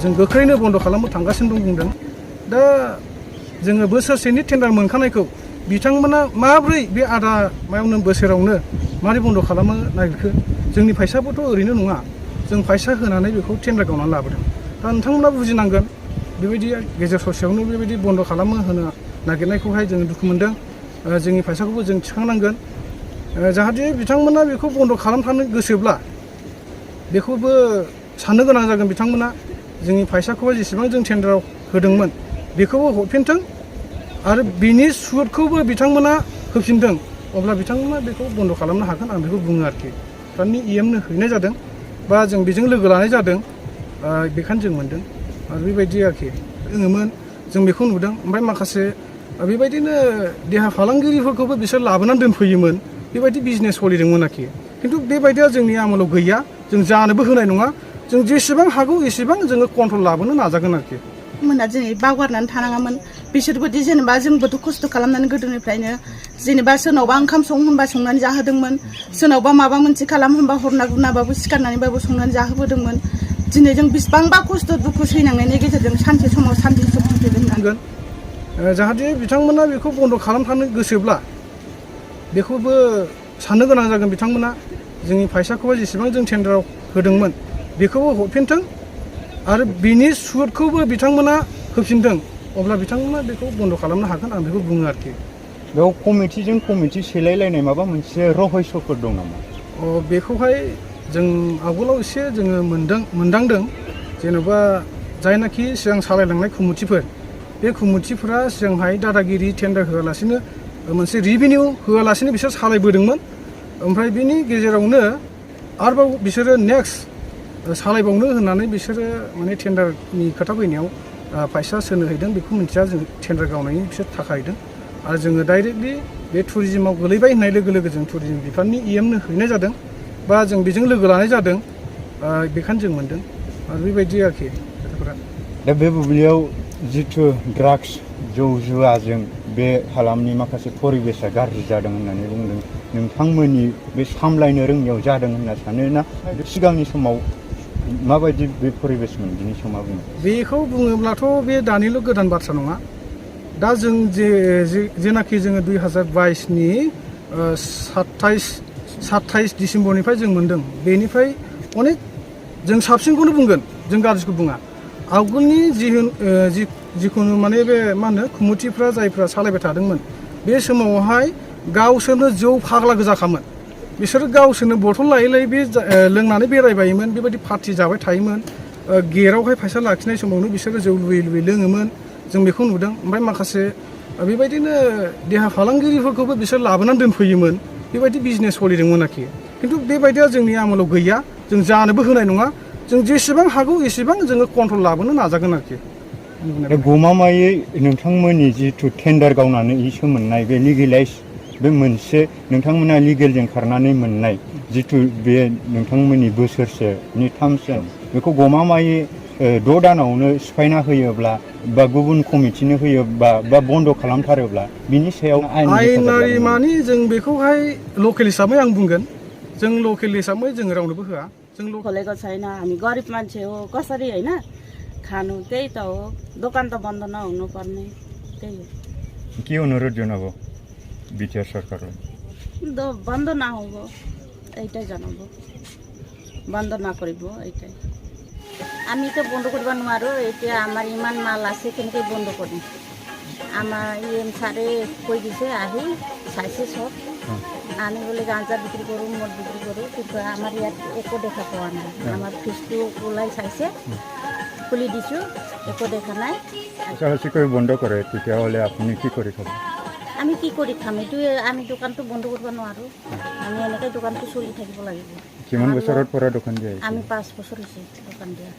जों गोख्रैनो बन्द' खालामनो थांगासिनो दं बुंदों। दा जोङो बोसोरसेनि टेन्डार मोनखानायखौ बिथांमोना माब्रै बे आधा मायावनो बोसोरावनो मारै बन्द' खालामनो नागिरखो? जोंनि फैसाबोथ' ओरैनो नङा, जों फैसा होनानै बेखौ टेन्डार गावनानै लाबोदों। दा नोंथांमोना बुजिनांगोन, बेबायदि गेजेर ससेयावनो बेबायदि बन्द' खालामनो होनो नागिरनायखौहाय जों दुखु मोनदों। जोंनि फैसाखौबो जों थिखांनांगोन, जाहाथे बिथांमोना बेखौ बन्द' खालामथारनो गोसोब्ला बेखौबो साननो गोनां जागोन बिथांमोना। जोंनि फैसाखौहाय जेसेबां जों टेन्डाराव होदोंमोन बेखौबो हरफिनथों आरो बिनि सुदखौबो बिथांमोना होफिनदों, अब्ला बिथांमोना बेखौ बन्द' खालामनो हागोन आं बेखौ बुङो आरोखि। दानि EMनो हैनाय जादों बा जों बेजों लोगो लानाय जादों, बेखायनो जों मोनदों आरो बेबायदि आरोखि। दोङोमोन जों बेखौ नुदों। ओमफ्राय माखासे बेबायदिनो देहा फालांगिरिफोरखौबो बिसोर लाबोनानै दोनफैयोमोन, बेबायदि बिजनेस सोलिदोंमोन आरोखि। खिन्थु बेबायदिया जोंनि आमोलाव गैया, जों जानोबो होनाय नङा। जों जेसेबां हागौ एसेबां जोङो कन्ट्रल लाबोनो नाजागोन आरोखि। मोना दिनै बावगारनानै थानाङामोन। बिसोरबोदि जेनेबा जोंबोथ' खस्थ' खालामनानै गोदोनिफ्रायनो जेनेबा सोरनावबा ओंखाम सं होनबा संनानै जाहोदोंमोन, सोरनावबा माबा मोनसे खालाम होनबा हरना गुरनाबाबो सिखारनानैबाबो संनानै जाहोबोदोंमोन। दिनै जों बेसेबांबा खस्थ' दुखु सैनांनायनि गेजेरजों सानसे समाव सान्ति सुख फैगोन। जाहाथे बिथांमोना बेखौ बन्द' खालामथारनो गोसोब्ला बेखौबो साननो गोनां जागोन बिथांमोना। जोंनि फैसाखौहाय जेसेबां जों टेन्डाराव होदोंमोन बेखौबो हरफिनथों आरो बिनि सुदखौबो बिथांमोना होफिनदों, अब्ला बिथांमोना बेखौ बन्द' खालामनो हागोन आं बेखौ बुङो आरोखि। बेयाव कमिटिजों कमिटि सोलायलायनाय माबा मोनसे रहस्यफोर दं नामा? बेखौहाय जों आवगोलाव एसे जोङो मोनदांदों, जेन'बा जायनाखि सिगां सालायलांनाय कमिटिफोर, बे कमिटिफोरा सिगांहाय दादागिरि टेन्डार होआलासिनो मोनसे रिभिनिउ होआलासिनो बिसोर सालायबोदोंमोन। ओमफ्राय बिनि गेजेरावनो आरोबाव बिसोरो नेक्स्ट सालायबावनो होननानै बिसोरो माने टेन्डारनि खोथा फैनायाव फैसा सोनो हैदों, बेखौ मिन्थिया। जों टेन्डार गावनायनि बिसोर थाखा हैदों आरो जोङो डाइरेक्टलि बे टुरिजिमाव गोलैबाय होननाय लोगो लोगो जों टुरिजिम बिफाननि EMनो हैनाय जादों बा जों बेजों लोगो लानाय जादों, बेखायनो जों मोनदों आरो बेबायदि आरोखि खोथाफोरा। दा बे बुब्लियाव जिथु ड्राग्स जौ जुवाजों बे हालामनि माखासे परिबेसा गाज्रि जादों होननानै बुंदों, नोंथांमोननि बे सामलायनो रोङियाव जादों होनना सानोना सिगांनि समाव माबायदि बे परिबेसमोन बिनि समाव बुङो? बेखौ बुङोब्लाथ' बे दानिल' गोदान बाथ्रा नङा। दा जों जेनाखि जोङो 2022नि 27 डिसेम्बरनिफ्राय जों मोनदों, बेनिफ्राय अनेक जों साबसिनखौनो बुंगोन, जों गाज्रिखौ बुङा। आवगोलनि जिखुनु माने बे मा होनो कमिटिफ्रा जायफ्रा सालायबाय थादोंमोन, बे समावहाय गावसोरनो जौ फाग्ला गोजाखामोन। बिसोरो गावसोरनो बथल लायै लायै बे लोंनानै बेरायबायोमोन, बेबायदि पार्टि जाबाय थायोमोन। गेटआवहाय फैसा लाखिनाय समावनो बिसोरो जौ लुयै लुयै लोङोमोन, जों बेखौ नुदों। ओमफ्राय माखासे बेबायदिनो देहा फालांगिरिफोरखौबो बिसोर लाबोनानै दोनफैयोमोन, बेबायदि बिजनेस सोलिदोंमोन आरोखि। खिन्थु बेबायदिया जोंनि आमोलाव गैया, जों जानोबो होनाय नङा। जों जेसेबां हागौ एसेबां जोङो कन्ट्रल लाबोनो नाजागोन आरोखि। गमामायै नोंथांमोननि जिथु टेन्डार गावनानै इसु मोननाय बे लिगेलाइज, बे मोनसे नोंथांमोना लिगेलजों खारनानै मोननाय जिथु बे नोंथांमोननि बोसोरसेनि टार्मसन, बेखौ गमामायै 6 दानावनो सिफायना होयोब्ला बा गुबुन कमिटिनो होयोबा बा बन्द' खालामथारोब्ला बिनि सायाव आयेनारि मानि जों बेखौहाय लकेल हिसाबै आं बुंगोन, जों लकेल हिसाबै जों रावनोबो होआ। जों खोलेको छैन, हामी गरिब मान्छे हो, कसरी होइन खानु, त्यही त हो। दोकान त बन्द नहुनु पर्ने, त्यही हो। के अनुरोध जनाबो बिटिआर सरकारलाई? বন্ধ না হবো, এইটাই জানাবো। বন্ধ না করিব, এইটাই। আমি তো বন্ধ করব নোৱাৰো, এতিয়া আমাৰ ইমান মাল আছে, কেনেকৈ বন্ধ কৰিম? আমাৰ EM ছাৰে কৈ দিছে, আহি চাইছে চব। আমি বোলে গাঁজা বিক্ৰী কৰোঁ, মদ বিক্ৰী কৰোঁ, কিন্তু আমাৰ ইয়াত একো দেখা পোৱা নাই। আমাৰ ফিজটো ওলাই চাইছে, খুলি দিছোঁ, একো দেখা নাই। বন্ধ কৰে, তেতিয়াহ'লে আপুনি কি কৰি খাব? আমি কি কৰি খাম? এইটোৱে, আমি দোকানটো বন্ধ কৰিব নোৱাৰোঁ। আমি এনেকৈ দোকানটো চলি থাকিব লাগিব। কিমান বছৰৰ পৰা দোকান দিয়া? আমি 5 বছৰ হৈছে দোকান দিয়া।